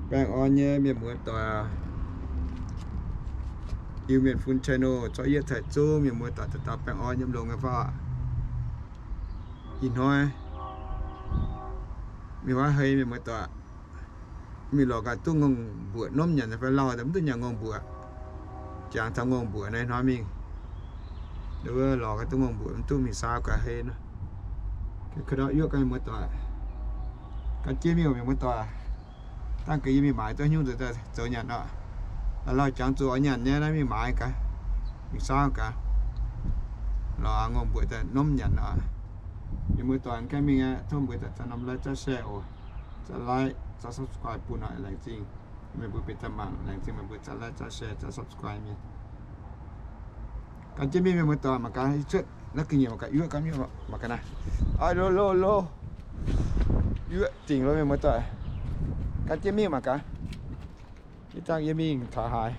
Baengh orn nyei mienh muoz-doic, Iu Mienh Fun channel, zorqv yie taaih zunv mienh muoz-doic dauh dauh baengh orn nyei longx nyei fai. Ih hnoi mingh huaav hei mienh muoz-doic, mingh lorz gaax duqv ngongh mbuoqc norm nyanc fai lauh daaih mv duqv nyanc ngongh mbuoqc. Jangx taux ngongh mbuoqc naaiv hnoi mingh, wuov lorz gaax duqv ngongh mbuoqc mv duqv mingh saau gaax hei nor. Ka'ndorm yuoqv gaax mienh muoz-doic, gan jienv mingh oc mienh muoz-doic. Dangh gaax yie mingh maaiz duqv haaix nyungc nzengc daaih zoux nyanc oc. La'lauh jangx zuqc oix nyanc nyei naaiv mingh maaiz gaax, mingh saau gaax, lorz ngongh mbuoqc daaih norm nyanc oc. Mienh muoz-doic gaengh mingh aqv, tov mbuo daaih zaaix norm like zaaix share oc. Zaaix like zaaix subscribe bun oc, laengz zingh meih mbuo benx daaih mangc, laengz zingh meih mbuo zaaix like zaaix share zaaix subscribe mienh. Gan jienv mingh mienh muoz-doic mangc gaax, cuotv naaiv ga'nyiec mangc gaax, yuoqv gan mingh mangc gaax naaiv. Aa, lo lo lo, yuoqv dingc lo mienh muoz-doic. Gan jienv mingh mangc gaax. Yie dangh yie mingh taux haaix.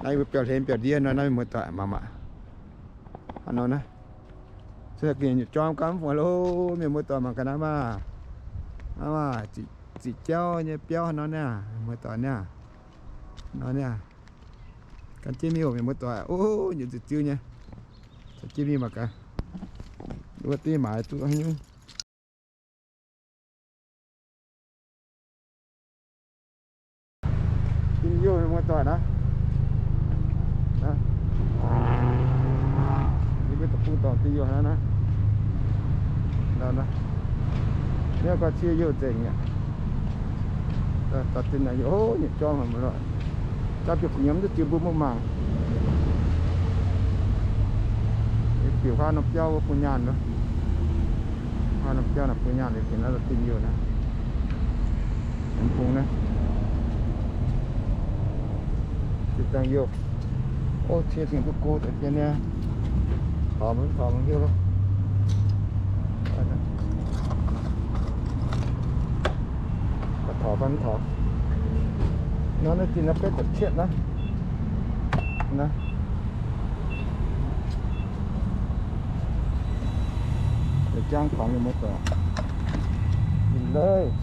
Naaiv mbuo biauv-hlen biauv-ndiev nor naaiv mienh muoz-doic, mangc maah. Hnangv nor naaiv, cuotv ga'nyiec nyutc jorm gan mv fungc lo, mienh muoz-doic mangc gaax naaiv maah. Naaiv maah, ziqc jauv nyei biauv hnangv nor niaa, mienh muoz-doic niaa. Nor niaa, gan jienv mingh oc mienh muoz-doic. O, nyutc ziuh ziuh nyei. Gan jienv mingh mangc gaax, wuov deix maaiz duqv haaix nyungc. Dinh youh mienh muoz-doic naaiv. Yie mbuo deic-bung dorngc dinh youh hnangv naaiv. Naaiv gorngv cie youh nzengc mi'aqv. Dinh naaic youh, o, nyutc jorm haic mv lorqc. Jaa bieqc gu'nyuoz mv duqv jiex mbuo mv mangc. Bieqc huaav norm biauv wuov bun nyaanh loh. Huaav norm biauv naaic bun nyaanh liuz bieqc naaiv dinh youh naaiv. Mv bung naaiv, dinh dangh youh. O, cie dingc duqv go deix jienv niaa. Taux mv taux mv hiuv loh. Taux fai mv taux. Nor naaiv dinh naaiv betv da'cietv naaiv. Naaiv, jangv taux mienh muoz-doic, ninh leiz.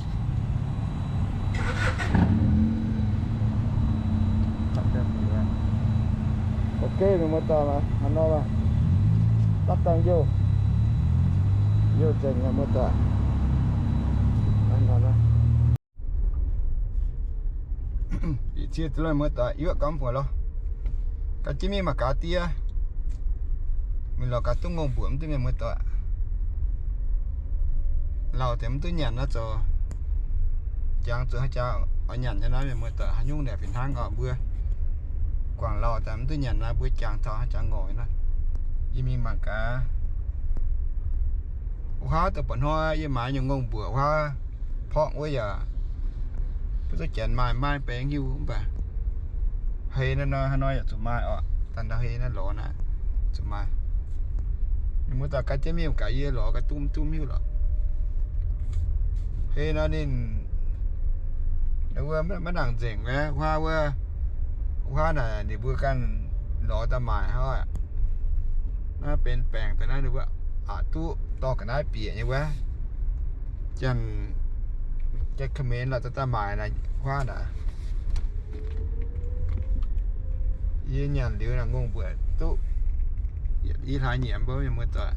Ok, mienh muoz-doic, hnangv nor, dapv dangh youh, youh nzengc mienh muoz-doic. Bieqc cie loh mienh muoz-doic, yuoqv gamv fuoqc loh. Gan jienv mingh mangc gaax diev, mingh lorz gaax duqv ngongh mbuoqc mv duqv mienh muoz-doic. Lauh deix mv duqv nyanc naaiv zoux, jangx zuqc haaix jaax oix nyanc nyei naaiv mienh muoz-doic, haaix nyungc naaic fih hnangv oc mbuo. Guangc lauh daaih mv duqv nyanc naaiv mbuo jangx taux haaix jaax ngorc naaiv. Yie mingh mangc gaax. Wuov huaav deix mba'hnoi yie maaiz nyungc ngongh mbuoqc wuov huaav porqv wuov yaac mv duqv janx maaih, maaih baeng hiuv mv baac hei naaiv nor, haaix nor yaac zuqc maaih oc. Daaih ndau hei naaiv lorz naaiv zuqc maaih. Mienh muoz-doic, gan jienv mingh gaax, yie lorz gaax duqv mv duqv hiuv lorqc. Hei nor ninh wuov maiv nangc nzengc wuov huaav wuov. Wuov huaav naaic ninh mbuo ganh lorz daaih maaic hnangv. Naaiv benx baengc daaih naaiv ninh mbuo aqc duqv dorh ga'naaiv bieqc nyei wuov. Janx, janx Khmer lorz daaih maaic naaic huaav naaic. Yie nyanc liuz naaic ngongh mbuoqc duqv i hlaax nyiemc mbuo mienh muoz-doic.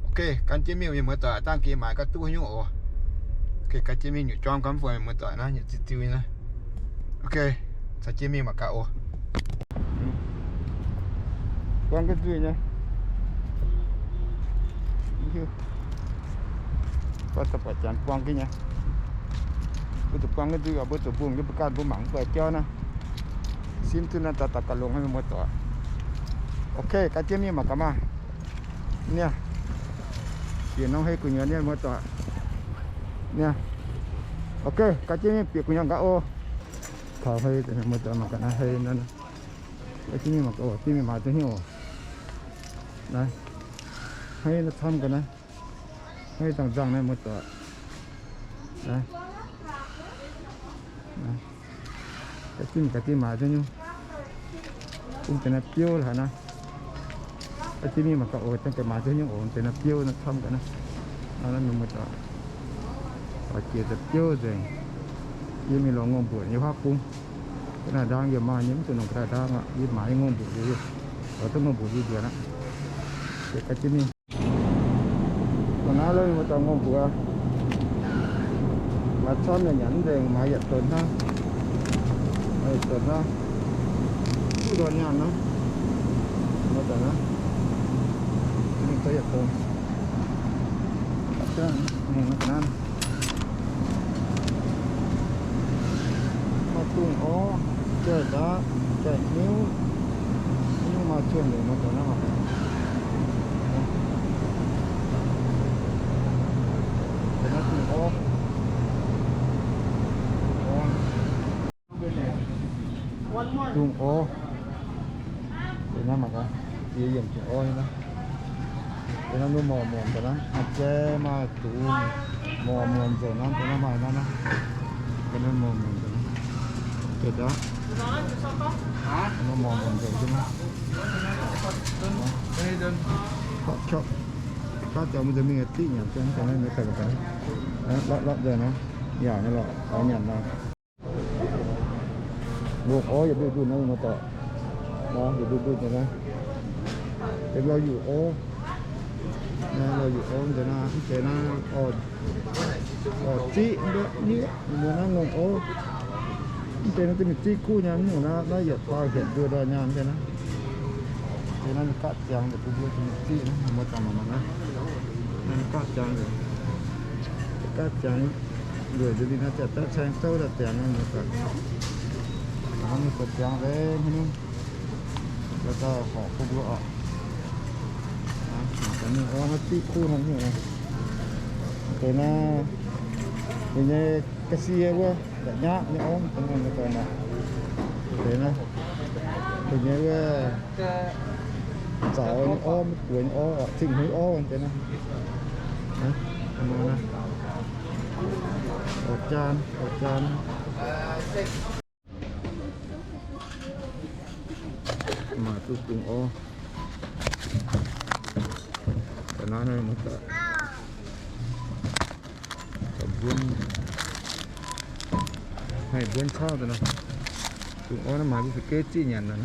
Ok, gan jienv mingh mienh muoz-doic, dangh geh maaiz gaax duqv haaix nyungc oc. Ok, gan jienv mingh nyutc jorm gamv fuoqc mienh muoz-doic naaiv, nyutc ziu ziu nyei naaiv. Ok, caux jienv mingh mangc gaax oc. Buang ga'nzuih nyei. Buatc janx buang ga'nzuih nyei. Mbuo zuqc buang ga'nzuih oc, mbuo zuqc mbungh nyei mbuo ganh mbuo mangc mv buatc jauv naaiv. Simv duqv naaiv daaih daaih gauh longx mienh muoz-doic. Ok, gan jienv mingh mangc gaax maah. Niaa. Bieqc norm hei gu'nyuoz mienh muoz-doic. Niaa. Ok, gan jienv mingh bieqc gu'nyuoz gaax oc. Taux hei mienh muoz-doic mangc gaax naaiv hei naaiv. Gan jienv mingh mangc gaax oc, jienv mingh maaiz duqv hnyouv oc. Naaiv. Hei naaiv camv ga'naaiv. Hei nzangc-nzangc naaiv muoz-doic. Naaiv. Ga'zinh ga'zinh maaiz duqv nyungc. Bung deix naaiv biouv laaix naaiv. Ga'zinh mingh mangc gaax oc, dangh ga'maaiz duqv nyungc oc, deix naaiv biouv naaiv camv ga'naaiv. Naaiv muoz-doic. Oix jiex deix biouv nzengc. Yie mingh lorz ngongh mbuoqc nyei huaav bung. Ga'naaiv ndaang yie maaih nyei, mv zuqc longc ga'naaiv ndaang aqv. Yie maaiz nyei ngongh mbuoqc nzengc, lorz duqv ngongh mbuoqc yie nzuonx aqv. Yie ga'naaiv mingh. Ga'naaiv lo mingh muoz-doic ngongh mbuoqc. Maaih camv yaac nyanc mv nzengc, maaiz yietc donx hnangv. Maaiz yietc donx hnangv. Duqv ndorn nyaanh nor. Muoz-doic naaiv. Mingh tov yietc donx. Ga'naaiv. Maaih dungz orv, jai-ndaav, jai-hnyouv, hnyouv maaih cuotv nzengc muoz-doic naaiv maah. Naaiv dungz orv. Dungz orv. Deix naaiv mangc gaax, ziex yiemc dungz orv nyei naaiv. Deix naaiv mbuo morc muonc daaih naaiv, maaih jai maaih dungz, morc muonc nzengc naaiv, deix naaiv maaih naaiv naaiv. Deix naaiv morc muonc nzengc naaiv. Jai-ndaav. Deix naaiv morc muonc nzengc jienv naaiv. Kaav jauv mbuo nzengc mingh diqv nyanc jienv daaih naaiv, mbuo daaih lorqc, lorqc nzengc naaiv. Yaac naaiv lorqc, oix nyanc naaiv. Ngongh orv yietc nduqc nduqc naaiv, muoz-doic. Naaiv yietc nduqc nduqc nzengc naaiv. Deix lorh yuqc orv. Naaiv lorh yuqc orv nzengc naaiv, mv deix naaiv orv ziqv mbuo nyieqv mbuo naaiv ngongh orv. Mv deix naaiv deix mingh ziqv kuv nyei, mv nyungc naaiv, naaiv yietc faaux hietc nduqc nduqc nyaanh deix naaiv. Deix naaiv ninh gaatv ziangx nzengc, bun mbuo deix mingh ziqv naaiv, muoz-doic mangc mangc naaiv. Naaiv ninh gaatv ziangx nzengc. Gaatv ziangx nzueic nzengc, ninh naaiv ziouc daaih caeng zouv daaih ziangx naaiv, muoz-doic. Hnangv ninh ziouc ziangx nzengc haaix nyungc. Daaih horpc bun mbuo oc. Mangc gaax ninh orv naaiv diqv kuv hnangv nyungc. Deix naaiv ninh nyei ga'sie wuov, la'nyaqv nyei orv, deix naaiv, deix naaiv, deix nyei wuov, zaux nyei orv, maiv buoz nyei orv, cing-hmz orv deix naaiv. Orv jaan, orv jaan. Maaih duqv dungz orv. Ga'naaiv naaiv mbuo, mbuonv, haih mbuonv cauv daaih nor. Dungz orv naaiv maaih mbuo fu'jueiv ziqv nyanc nor.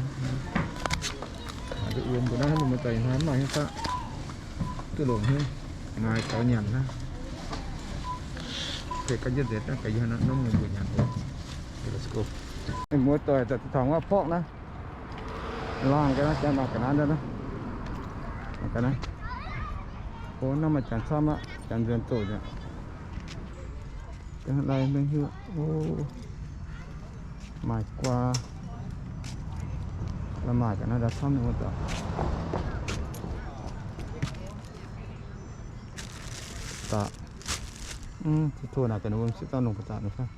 Maaih duqv wuom mbuo naaiv, mbuo daaih maaih hnyouv daaih, duqv longc hnyouv, maaih gaux nyanc naaiv. Ga'naaiv nzengc naaiv, ga'naaiv norm mbuo nyanc oc. Muoz-doic daaih taux wuov porqv naaiv. Laangh ga'naaiv, janx mangc ga'naaiv naaiv. Mangc ga'naaiv. O, naaiv maaih janx camv aqv, janx nzuonx doqc aqv. Ga'naaiv lai maiv hiuv. O, maaih guaa. La'maaic ga'naaiv ndau camv nyei wuov dauh. Daaih, mv, tov naaic ga'naaiv wuom sieqv dauh longc ba'zaqc nor fai.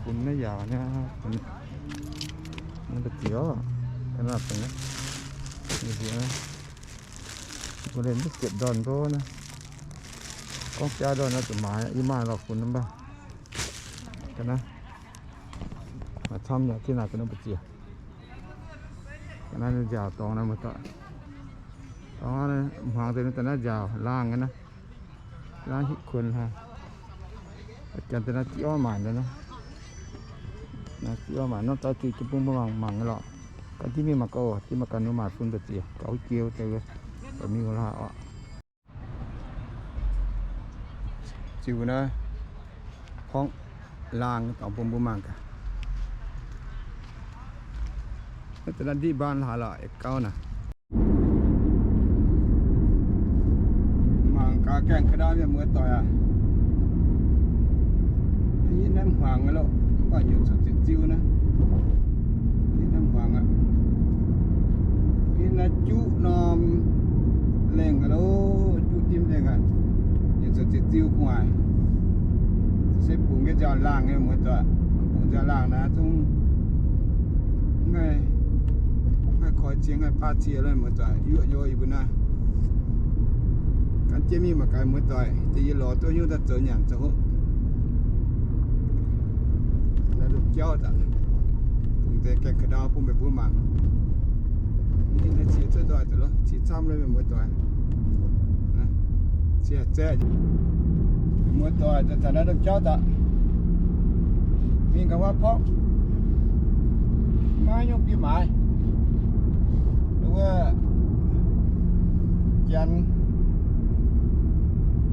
Funx naaiv yaauc nyei, funx naaiv ba'ziex oc. Ga'naaiv funx, mbuo mv ziepc ndorn nzou naaiv. Gorngv biaa ndorn nor zuqc maaiz, yie maaih lorqc funx mv baac. Ga'naaiv maaih camv nyei, jienv naaic ga'naaiv ba'ziex. Ga'naaiv nziaauc dorngx naaiv muoz-doic. Dorngx hmuangx deix daaih naaiv nziaauc laangh nyei naaiv. Laangh hitv kuonx hnangv. Janx deix naaiv diqv orv maanc deix naaiv. Naaiv diqv orv maanc norm zaux zuiz jienv bun mbuo mangc mangc nyei lorqc. Ganh jienv mingh mangc gaax oc, jienv mangc gaax ninh maaic fun ba'ziex gaux jiex deix, mingh laaih oc. Ziux naaiv, horngv laangh dorngx bun mbuo mangc gaax. Naaiv za'naaiv ndiqv mbaan haaix lorqc, gauv naaic. Mangc gaax gaengh ka'ndau mienh muoz-doic aac. Yie naaiv hmuangx loh, mv baac nyungc cuotv ziqc ziu naaiv. Yie naaiv hmuangx aqv. Yie naaiv juqv norm lengh loh, juqv dimv lengh aqv. Nyungc cuotv ziqc ziu gu'nguaaic. Se bungx nyei nziaauc laangh nyei muoz-doic. Bungx nziaauc laangh naaiv zungv ngaih, ngaih koi cie, ngaih baav cie loh muoz-doic, yuoqv nyei yie mbuo naaiv. Gan jienv mingh mangc gaax muoz-doic, deix yie lorz duqv hnyouv daaih zoux nyanc zoux hopv. Naaiv lungh jauv daaih, bungx deix gaengh ka'ndau bun meih mbuo mangc. Doic, ziex camv lo, mienh muoz doic. Ziex zaeqv. Mienh muoz doic, zanc naaiv domh jauv daaih mingh gaax wuov porv, maiv nyungc bieqc maaiz. Wuov janx,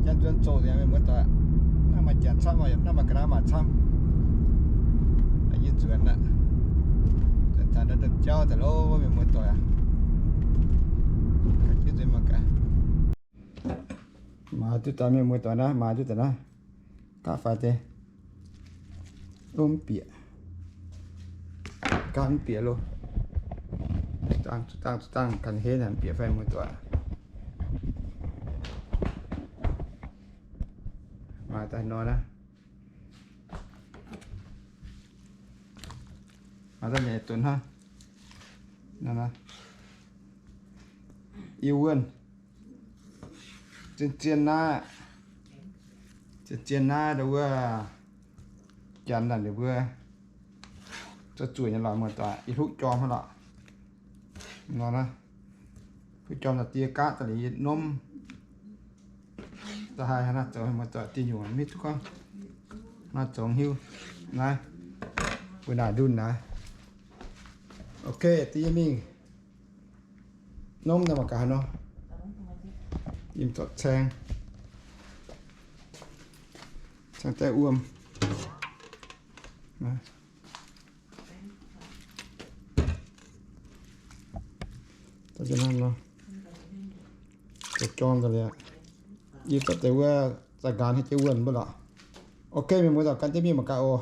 janx nzuonx zoqc, mienh muoz doic. Naaiv maaih janx camv, naaiv maaih ga'naaiv maaih camv. Yie nzuonx aqv. Zanc naaiv domh jauv daaih lo, mienh muoz doic. Maaiz duqv daaih, mienh muoz doic naaiv, maaiz duqv daaih naaiv. Gaatv faix deix. Lomv bieqc. Gaatv mv bieqc loh. Dangh, dangh, dangh, ganh henv bieqc fai, muoz doic. Maaiz daaih nor naaiv. Maaiz daaih nyei dunx hnangv. Iu wuonh. Zien zien naaiv. Zien zien naaiv ndau wuov, janx naaic ninh mbuo zuqc zuqc nyei lorqc, muoz doic. Ih hluqv jorm hnangv lorqc. Nor naaiv, hluqv jorm naaic diex gaatv daaih liuz yietc nomv. Da'haaix haaix nor zoux, muoz doic, dieh nyungc maiv duqv gorngv. Nor zoux hiuv naaiv, mbuo naaic ndunh naaiv. Ok, da'yietv mingh. Nomv naaiv mangc gaax haaix nor. Yiem zorqv caeng, caeng daaih wuom. Zoux jorm daaih liuz, yie zorqv deix wuov za'ngaanx haaix jiex wuonh mbuo lorqc. Ok, mienh muoz doic, gan jienv mingh mangc gaax oc.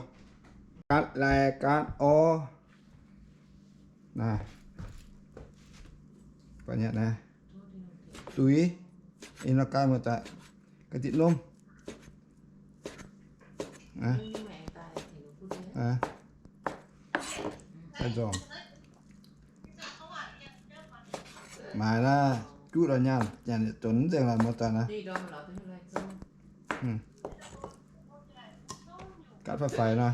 Gaatv lai gaatv orv. Naaiv, duix, ih nor gaatv muoz doic, ga'diqv nomv. Nzormc. Maaiz naaiv juqv lorz nyaanh, nyaanh yietc donx nzengc lorqc, muoz doic naaiv. Gaatv faix faix nor.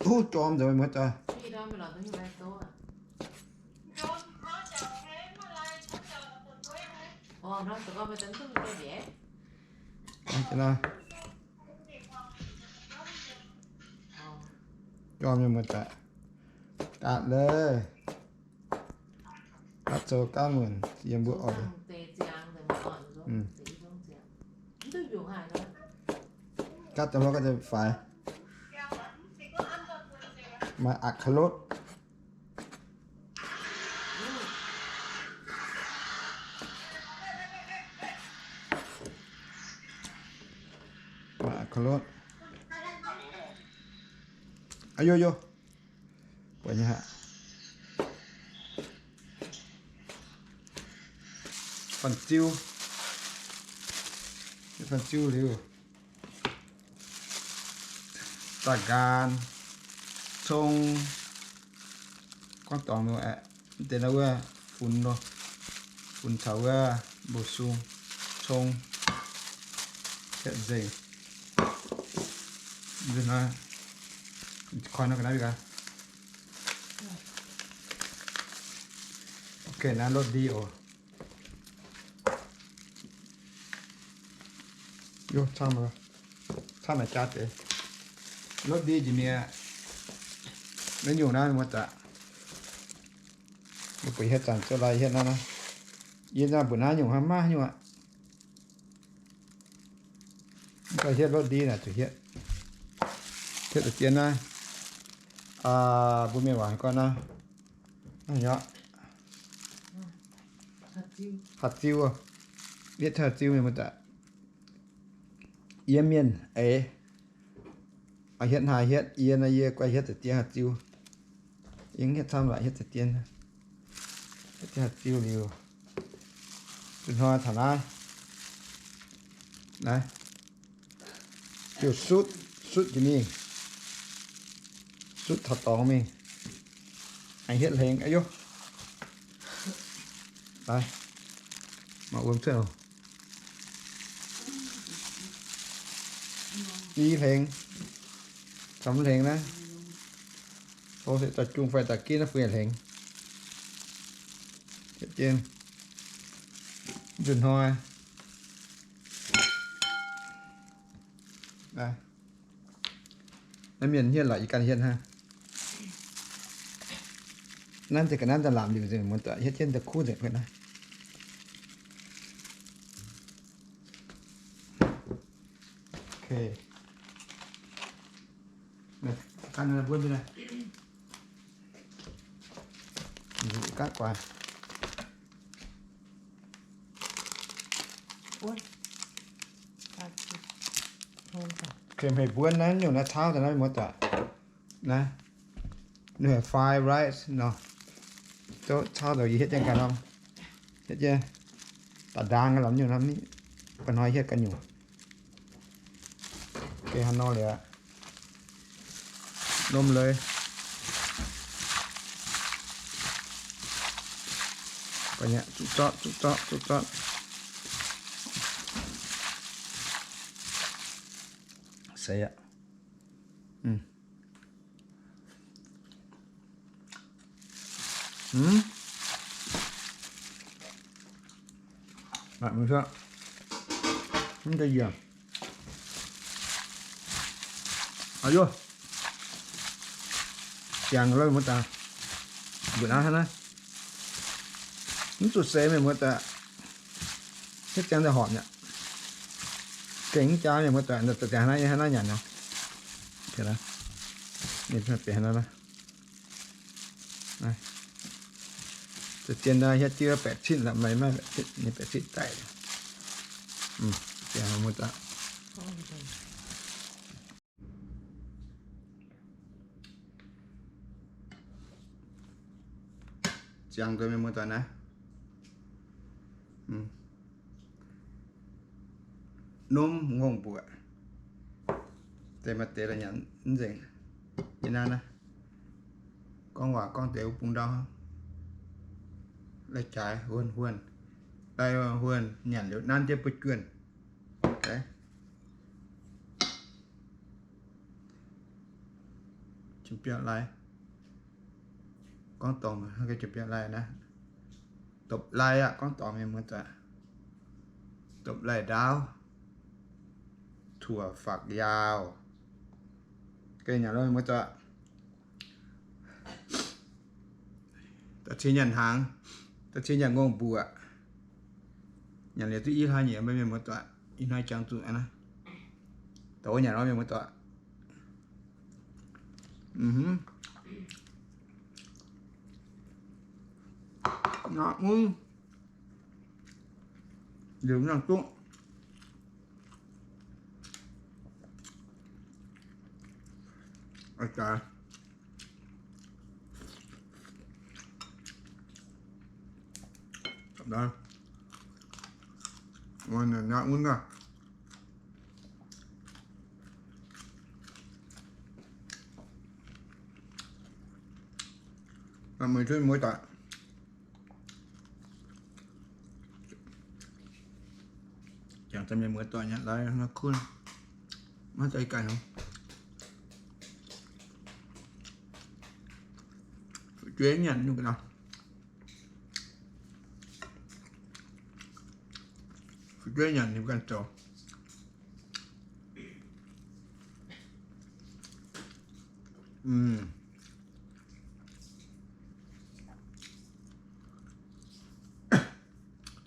Huv, jorm nzengc, muoz doic. Jorm nyei, muoz doic. Gaatv leiz. Gaatv zoux gaatv muonc yiem mbuo oix. Gaatv daaih hnoi gaatv daaih faix. Maaih aqc ka'lotv. Maaih aqc ka'lotv. Aa yo yo. Buatc nyei aqv. Fan-ziu. Fan-ziu liuz, za'ngaanx, cong, gorngv dorngx nor aeqv, mv deix naaiv wuov funx nor, funx caux wuov mbuoqc sung, cong, hietv nzengc. Koi nor ga'naaiv gaax. Ok, naaiv lotv ndie oc. Yo, camv, camv naaic jaa deix. Lotv ndie jiex mienh. Naaiv nyungc naaiv muoz-doic. Mbuo buatc hietv zanc zuqc lai hietv naaiv naaiv. Yie naaiv mbuoqc naaiv nyungc hnangv, maiv nyungc aqv. Mv baac hietv lotv ndie naaic zuqc hietv. Hietv deix dien naaiv. Mbuo mienh waac gorngv naaiv, naaiv haaix ziu, hietv haaix ziu mienh muoz-doic. Yie mienh eix, hietv haaix hietv, yie naaiv yie guai hietv deix dien haaix ziu. Yie hietv camv laaix hietv deix dien, hietv dien haaix ziu liuz, zuqc hnoi taux naaiv, naaiv ziouc sutv, sutv jiex mingh, sutv taux dorngx mingh, aengx hietv hlengx. Aa yo, maaih wuom cuotv oc. Ni hlengx, camv hlengx naaiv. Tov se daaih jung fai daaih ginv naaiv fai hlengx. Jienv nzunc hnoi, naaiv mienh hietv lorqc, yie ganh hietv hnangv. Nanv ziouc ga'nanv daaih lamh liuc nzengc, muoz-doic, hietv jienv daaih kuv nzengc naaiv. Hmei buonv naaiv nyungc naaiv tauv daaih naaiv muoz-doic. Naaiv, ninh heuc fried rice nor. Tauv daaih yie hietv jienv ganh norm, hietv jienv da'ndaang lorqc, nyungc norm, ba'hnoi hietv ganh nyungc. Geh hnangv nor liuz, lomh leiz, zuqc zorqv, zuqc zorqv, zuqc zorqv. Seix aqv. Mv deix yienc, ziangx lorqc muoz-doic, mbuoqc naaiv hnangv naaiv. Mv zuqc seix mienh muoz-doic, hietv ziangx daaih horpc mi'aqv. Gengh mv jaa mienh muoz-doic, ziangx hnangv naaiv nyanc nor. Zien naaiv hietv diuv baeqc cin la'maih, maiv baeqc cin, ninh baeqc cin daic. Ziangx deix mienh muoz-doic naaiv, nomv ngongh mbuoqc, deix maaih deix la'nyanc mv nzengc. Yie naaiv naaiv gorngv waac gorngv deix wuov bung ndau, lai-jaaix huonv huonv, lai huonv nyanc liuz nanv jienv buo juonh. Jiem-biauv lai, gorngv dorngc, jiem-biauv lai naaiv, dopc lai aqv, gorngv dorngc mienh muoz-doic, dopc lai-ndaauv, ถั่วฝักยาว. Gengh nyanc lorqc mienh muoz-doic. Da'cie nyanc hnaangx, da'cie nyanc ngongh mbuoqc. Nyanc liuz duqv i hlaax nyieqc maiv mienh muoz-doic, ih hnoi jangx zuqc aqv naaiv. Douz nyanc lorqc mienh muoz-doic. Naaiv mv liuz nangh duqv. Mienh muoz-doic, jangx daaih mienh muoz-doic nyanc lai nor kuv, maiv zeiz ganh nor. Fu'jueiv nyanc nyungc ga'naaiv, fu'jueiv nyanc ninh ganh zoux.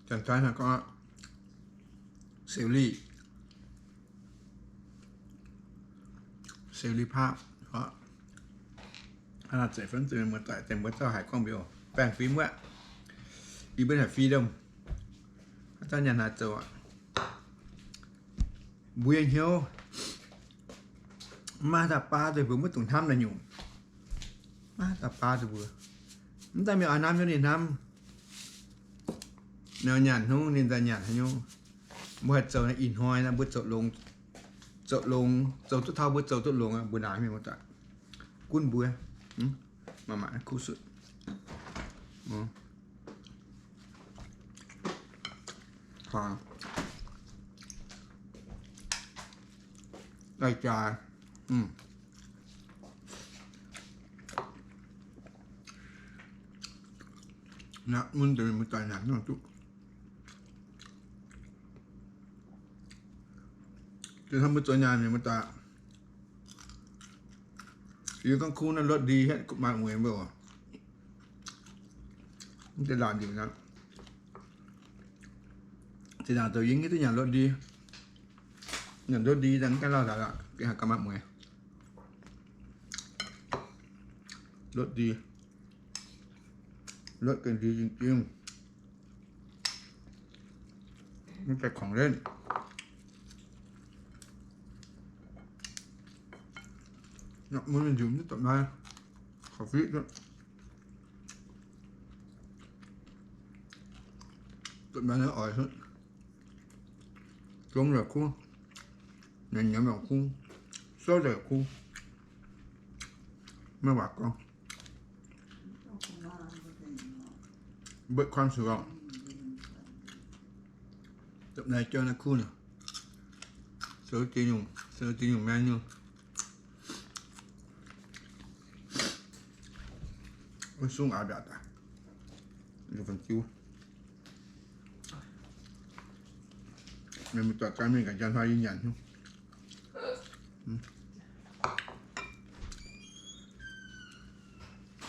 Janx-taiv hnangv gorngv เสรี เสรีภาพ orqc. Hnangv naaic zeiz fai mv zeiz, mienh muoz-doic, deix mbuo zauh haiz gorngv mbuo oc, baengh fim wuov, yie mbuo haiz freedom, haaix dauh nyanc haaix zoux aqv. Mbuo nyei hnyouv maiv daaih baav duqv mbuo, maiv dungx hnamv naaiv nyungc. Maiv daaih baav duqv mbuo. Mv daaih mienh oix hnamv haaix nyungc ninh hnamv. Ninh nyanc haaix nyungc ninh daaih nyanc haaix nyungc. Mbuo haih zoux naaiv ih hnoi naaiv mbuo zoux longx, zoux longx, zoux duqv taux mbuo zoux duqv longx aqv, mbuo naaic mienh muoz-doic, gunv mbuo. Maaih mangc kuv sutv. Lai-jaaix. Mun deix mienh muoz-doic nyanc nor duqv. Deix hnoi mbuo zoux nyanc mienh muoz-doic, yie gorngv kuv naaiv รสดี hietv maaih mueiz mbuo oc. Mv deix laanh njiec nor, zinh ndaangc zoux yie hietv duqv nyanc รสดี. Nyanc รสดี daaih mv gaengh lauh haic lorqc, gengh haih gauh maaih mueiz. รสดี รส gengh ดี จริงๆ. Mv deix ของเล่น mun mienh nziunc duqv dopc nai, kaux fiqv duqv, dopc nai naaiv oix, zong yaac kuv, nyanc nyanc yaac kuv, souv yaac kuv, maiv waac gorngv. Mbetv ความสุข orqc. Dopc nai jauv naaiv kuv nor, sou ziex nyungc, sou ziex nyungc maeng nyungc. Wuov sung aav mbiaauc daaih, fun-jiu. Mienh muoz-doic gan mingh gaax, njang hnoi yie nyanc nyungc.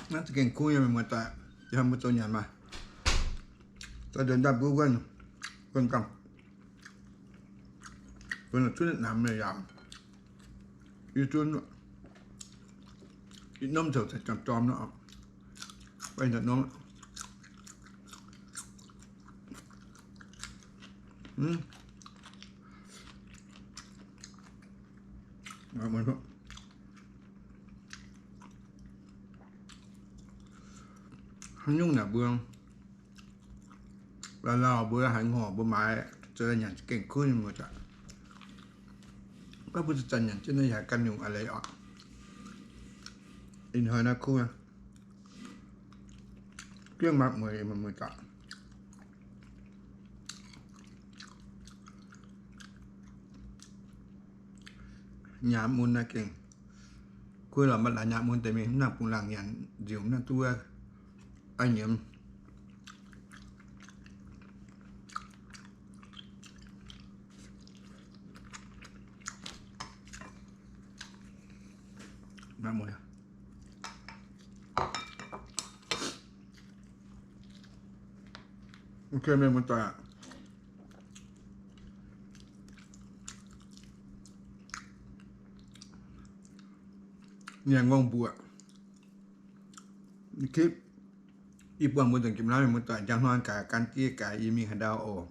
Naaiv za'gengh kuv nyei, mienh muoz-doic, yie hnamv mbuo zoux nyanc maah. Za'gengh daaih mbuo wuonh, wuonh ganh, wuonh cuotv namx mienh yaac, yie zunv ih norm zoux za'gengh jorm nor, wuov norm. Haaix nyungc naaic mbuo, lauh lauh mbuo haaix ngorc mbuo maaiz zoux nyanc gengh kuv nyei muoz-doic. Gorngv mbuo zanc-zanc nyanc jienv naaiv yaac ganh nyungc a'leiz oc. Ih hnoi naaiv kuv, gengh maaih mueiz, mueiz-doic. Nyaanh mun naaiv gengh kuv lorqc, maiv laaix nyaanh mun deix mingh mv nangc bungx laangh nyanc nziouc mv nangc duqv, a'nyiemz. Ok, mienh muoz-doic, nyanc ngongh mbuoqc. Clip yie buangh mbuo nzengc jiem naaiv, mienh muoz-doic, njang hnoi gaax gan jienv gaax yie mingh haaix ndau oc.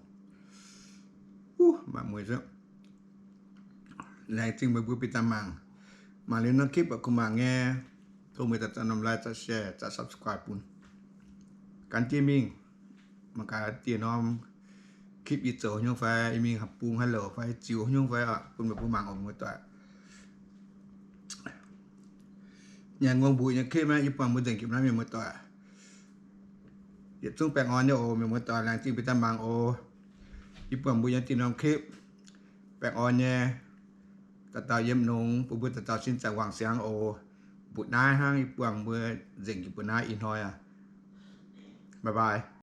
Maaih mueiz zuqc. Laengz zingh meih mbuo bieqc daaih mangc. Mangc liuz norm clip baac kuh mangc nyei, tov meih daaih za'norm like, za'share, za'subscribe bun. Gan jienv mingh. Mangc gaax dieh norm clip yie zoux nyungc fai yie mingh bungx haaix louc fai ziux nyungc fai oc, bun meih mbuo mangc oc, muoz-doic. Nyanc ngongh mbuoqc nyei clip naaiv yie buangh mbuo nzengc jiem naaiv, mienh muoz-doic. Yietc zungv baengh orn nyei oc, mienh muoz-doic, laengz zingh bieqc daaih mangc oc. Yie buangh mbuo nyei dieh norm clip. Baengh orn nyei. Dauh dauh yiem longx, bun mbuo dauh dauh sin zaangc wangc siangx oc. Mbu'naaiv hnangv, yie buangh mbuo nzengc jiem mbu'naaiv ih hnoi aqv. Bye bye.